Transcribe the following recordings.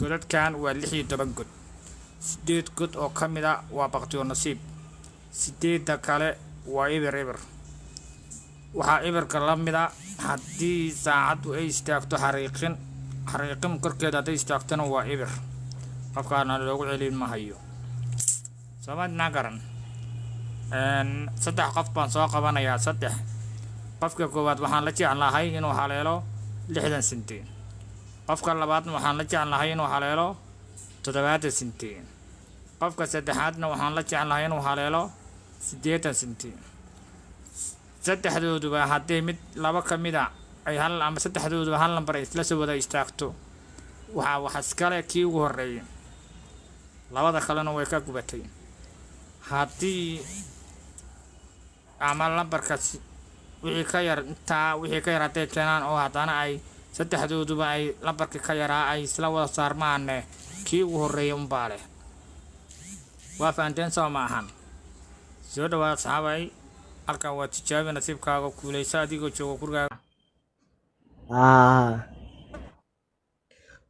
Godadkan waa 16 god. 8 god oo ka mid a waa baqtiyo nasiib, 8da kale waa eber eber. Waxaa eberka la mid a haddii saacaddu ay istaagto xariiqin, xariiqin korkeeda hadday istaagtona waa eber, qofkaana loogu celin mahayo. Soomaadnaa garan? Saddex qof baan soo qabanayaa, saddex. Qofka koowaad waxaan la jeclahay inuu haleelo 60 senti. Qofka labaadna waxaan la jeclahay inuu haleelo 70 senti. Qofka saddexaadna waxaan la jeclahay inuu haleelo 80 senti. Saddexdooduba haddii mid laba ka mid a ay hal ama saddexdooduba hal lambar ay isla soo wada istaagto, waxaa wax iskale kii ugu horreeyay, labada kalena way ka gubatay. Haddii ama lambarkaas wixii ka yar, intaa wixii ka yar hadday keenaan oo haddana ay saddexdooduba ay lambarkii ka yaraa ay isla wada saarmaanne, kii ugu horreeyay unbaa leh. Waa fahanteen, soo ma ahan? Soo dhawaad asxaabay, halkan waa tijaabi nasiibkaaga, kuuleysa adigoo jooga gurigaaga. Aa.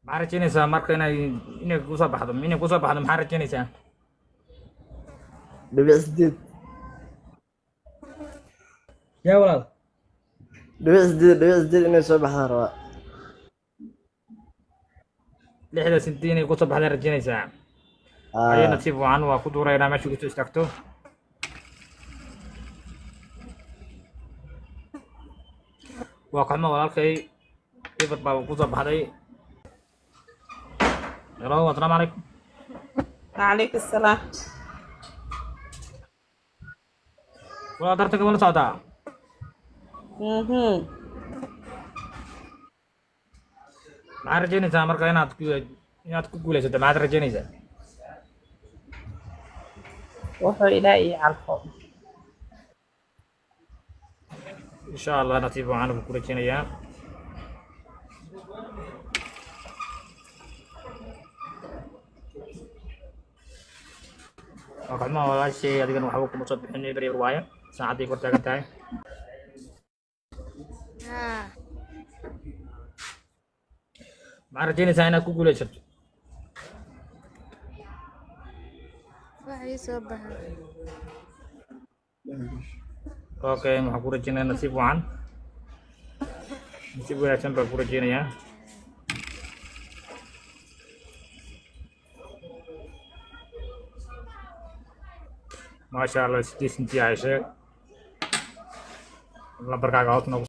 Maxaa rajaynaysaa marka inay kusoo baxdo? Inay kusoo baxdo maxaa rajaynaysaa? 0.8. Yaa walaal? 0.8, 0.8 inay soo baxdaan rabaa. 60 senti inay kusoo baxdaan rajaynaysaa? Ayo. Aa. Nasiib wacan, waa ku duuraynaa meesha kusoo istaagto. Waa kaxma walaalkay, eber baa kusoo baxday. Hello, assalaamu calaykum. وعليكم السلام. Walaal, tartanka ma la socotaa? Mhm. Maxaad rajaynaysaa marka inaad ku guulaysato? Maxaad rajaynaysaa? Wuxuu ilaa ii calfo. Insha Allah, nasiib wacan buu ku rajaynayaa. Waa kaxma walaashay, adigana waxba kuma soo bixin, eber eber waaye, saacaday kor taagan tahay. Haa. Maxaad rajaynaysaa inaad ku guulaysato? Wax ii soo baxay. Okay, waxaan ku rajaynayaa nasiib wacan, nasiib wanaagsan baan ku rajaynayaa. Maasha Allah, 8 senti aa heshay. Lambarkaaga hoos noogu